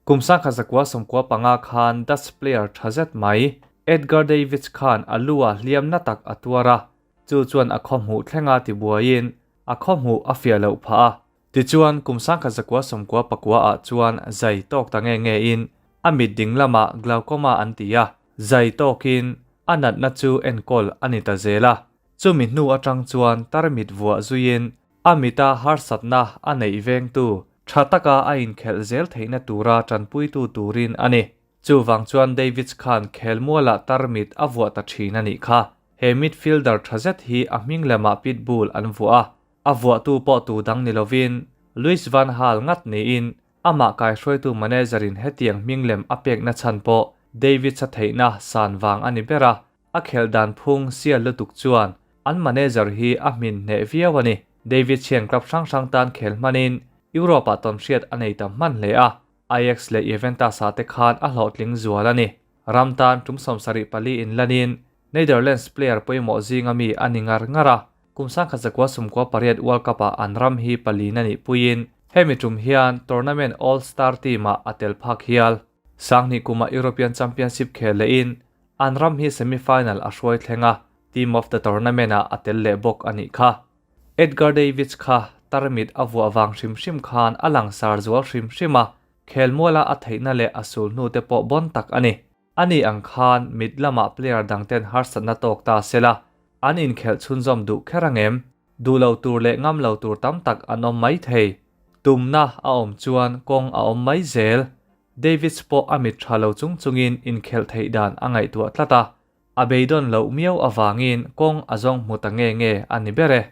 Kum 1995 khan Dutch player tha zet mai Edgar Davids khan a lu ah hliam na tak a tuar a, chu chuan a khaw hmuh thlenga tibuaiin a khaw hmuh a fiah loh phah a. Tichuan kum 1999 ah chuan zai tawk ta nge nge in a mit ding lamah glaucoma an ti a, zai tawkin a natna chu enkawl a ni ta zel a. Chumi hnu atang chuan tarmit vuah zuiin A mita harsatna a neih vengtu, tha taka a inkhelh zel theihna tura tanpuitu turin a ni. Chuvang chuan Davids khan khelmualah tarmit a vuah ta thin a nih kha. He midfielder tha zet hi a hming lemah pitbull an vuah a, a vuahtu pawh tu dang ni lovin Luis van Gaal ngat niin amah kaihruaitu manager-in hetiang hming lem a pekna chhan pawh Davids-a theihna san vang a ni ber a, A khelh dan phung sial lutuk chuan an manager hi a hmin hneh viau a ni. David hian club hrang hrang tan khel hmanin Europe-ah tawnhriat a nei tam hman hle a, Ajax leh Juventus-ah te khan a hlawhtling zual a ni. Ram tan tum 74 inlanin Netherlands player pawimawh zinga mi a ni ngar ngar a, kum 1998 World Cup-ah an ram hi palin a nih puiin hemi tum hian tournament All-Star team-ah a tel phak hial. Sanghnih kumah European Championship khel lehin an ram hi semi-final a hruai thleng a, Team of the Tournament-ah a tel leh bawk a nih kha. Edgar Davids kha tarmit a vuah vang hrim hrim khan a langsar zual hrim hrim a, khelmuala a theihna leh a sul hnute pawh bawn tak a ni. Ani ang khan mit lamah player dangten harsatna tawk ta se la, an inkhelh chhunzawm duh kher ang em? Duh lo tur leh ngam lo tur tam tak an awm mai thei. Tumna a awm chuan kawng a awm mai zel. Davids pawh a mit tha lo chung chungin inkhelh theih dan a ngaihtuah tlat a, a beidawn loh miau avangin kawng a zawng hmu ta nge nge a ni ber e.